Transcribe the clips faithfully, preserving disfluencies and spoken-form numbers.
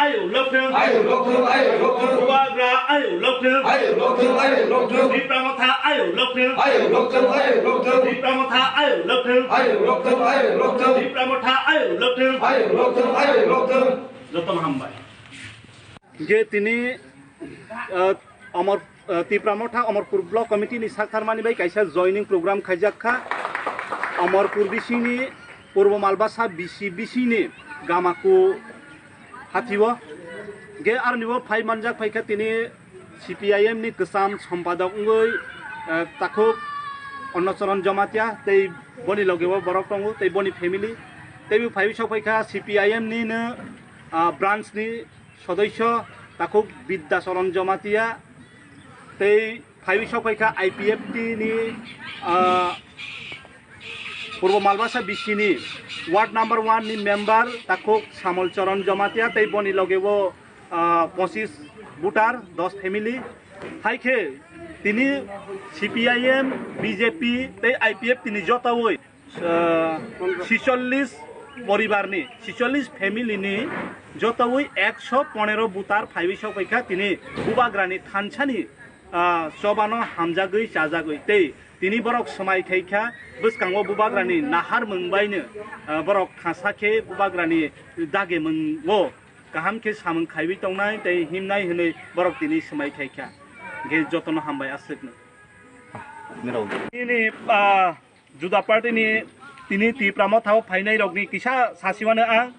Ayo lokthwng. Ayo lokthwng, ayo lokthwng. Bubagra ayo lokthwng. Ayo lokthwng, ayo lokthwng. Tipra Motha ayo lokthwng. Ayo lokthwng, ayo lokthwng. Tipra Motha ayo lokthwng. Ayo lokthwng, ayo lokthwng. Tipra Motha ayo lokthwng. Ayo lokthwng, ayo lokthwng. Jotono hambai. Hingke tini, ah, Amor, ah, Tipra Motha Amarpur Block Committee ni saktharmani bai kaisa joining program khaijak kha. Amarpur bisingni Purbo Malbasa bisi bisingni Gamaku hatio. Hingke aroni bo phai manjak phaikha tini C P I M ni kwcham sompadok wngwi, ah, takhuk Onnocharan Jamatia tei boni loge o borok tongo tei boni family. Tei bo phaiwi sok phaikha C P I M ni no, ah, branch ni sodoisyo takhuk Bidyacharan Jamatia tei phaiwi sok phaikha I P F T ni, ah, Purbo Malbasa bisini ward number one ni member takhuk Samol Charan Jamatia tei boni loge o, ah, pochis voter, dos family. Hai khe tini C P I M, B J P tei I P F T ni jotaui ah, sicholish poribar ni, sicholish family ni jotowi ekso ponero butar phaiwi sokphaikha tini Bubagrani thansani, ah, chobano hamjagwi chajagwi tei tini borok swmai khaikha bwskango Bubagrani nahar mwngbaino, ah, borok khasa khe Bubagrani dage mwngo kaham khe samung khaiwi tongnai tei himnai hwnwi borok tini swmai khaikha. Hingkhe jotono hambai aswkno. Nini, ah, Juda party ni tini Tipra Motha o phainai rok ni kisa sasimano ang,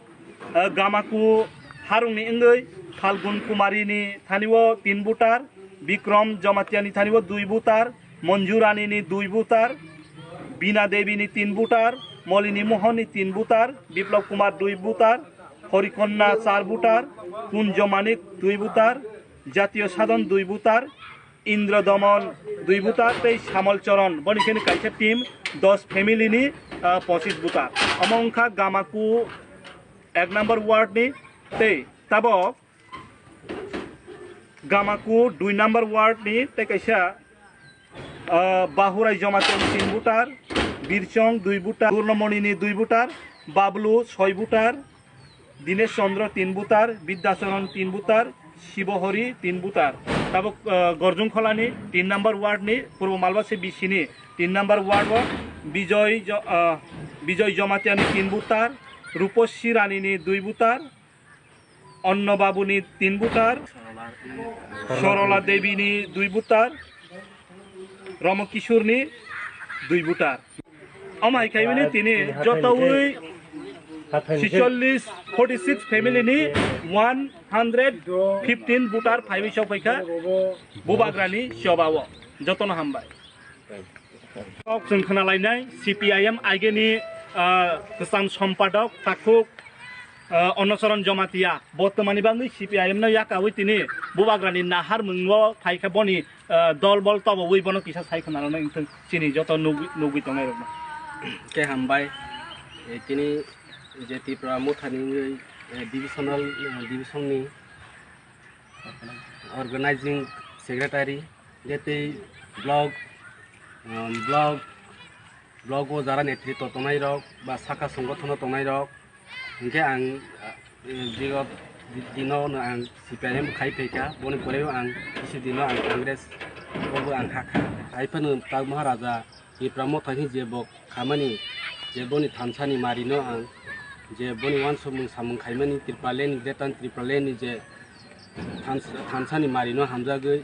ah, Gamaku Harung ni wngwi Phalgun Kumari ni thani o tin voter, Bikrom Jamatia ni thani o dui voter, Monju Rani ni dui voter, Bina Devi ni tin voter, Molini Mohan ni tin voter, Biplab Kumar dui voter, Horikonna char voter, Kunjo Manik dui voter, Jatiyo Sadhan dui voter, Indra Daman dui voter tei Samol Charan, boni khe kaisa team dos family ni, ah, pochis voter. Omo wngkha Gamaku ek number ward ni tei tabok Gamaku dui number ward ni tei kaisa, ah, Bahurai Jamatia ni tin voter, Birchong dui voter, Gurnomoni ni dui voter, Bablu soi voter, Dinesh Chandra tin voter, Bidyacharan tin voter, Shibohori tin voter. Tabok, ah, Gorjungkholani tin number ward ni, Purbo Malbasi B C ni tin number ward o Bijoy Jo-, ah, Bijoy Jamatia ni tin voter, Ruposhi Rani ni dui voter, Onno Babu ni tin voter, Sorola Devi ni dui voter, Romo Kishore ni dui voter. Omo hai khaibini tini jotowi sicholish, forty six family ni one hundred fifteen voter phaiwi sokphaikha Bubagrani chobao. Jotono hambai. Kok chwng khwnalainai C P I M aigeni, ah, kwcham sompadok takhuk, ah, Onnocharan Jamatia. Bo twmani bagwi C P I M no yakawi tini Bubagrani nahar mwngo phaikha boni ah, dol bol tobowi bono kisa sai khwnarokno wngthung chini joto nugwi, nugwi tongnai rokno. Khe hambai, eh, tini je Tipra Mothani wngwi, eh, divisional, eh, division ni organizing secretary, je tei block, um, block, block o jara netritw tongnai rok ba saka songothono tongnai rok, Hingke ang, ah, eh, bigot di-, dino no ang C P I M khai phaikha, boni pore ang kisi dino ang Congress bobo ang hakha. Hai phano tak Maharaja Tipra Motha ni je bo khamani, je boni thansani marino ang, je boni wansukmung samung khaimani Tripura ni, Greater Tripura ni je thans-, thansani marino hamjagwi,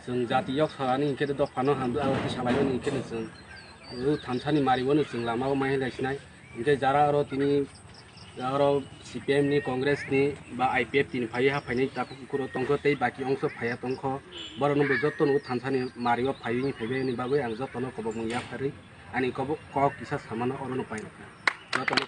Chwng jati yok salani hinkhe dophano hamjak, abo khe salaimani hinkhe no chwng o thansani mario no chwng lama o mai lai sinai. Hinkhe jara oro tini oro C P M ni, Congress ni ba I P F T ni phaiwi ha phainai takhuk bukhuk rok tongkho tei baki ongso phaiya tongkho. Borok no bo joto no o thansani mario phaiwi phaibai ni bagwi ang joto no kobok mung yapharwi ani kobok kok kisa samano oro no painai joto no.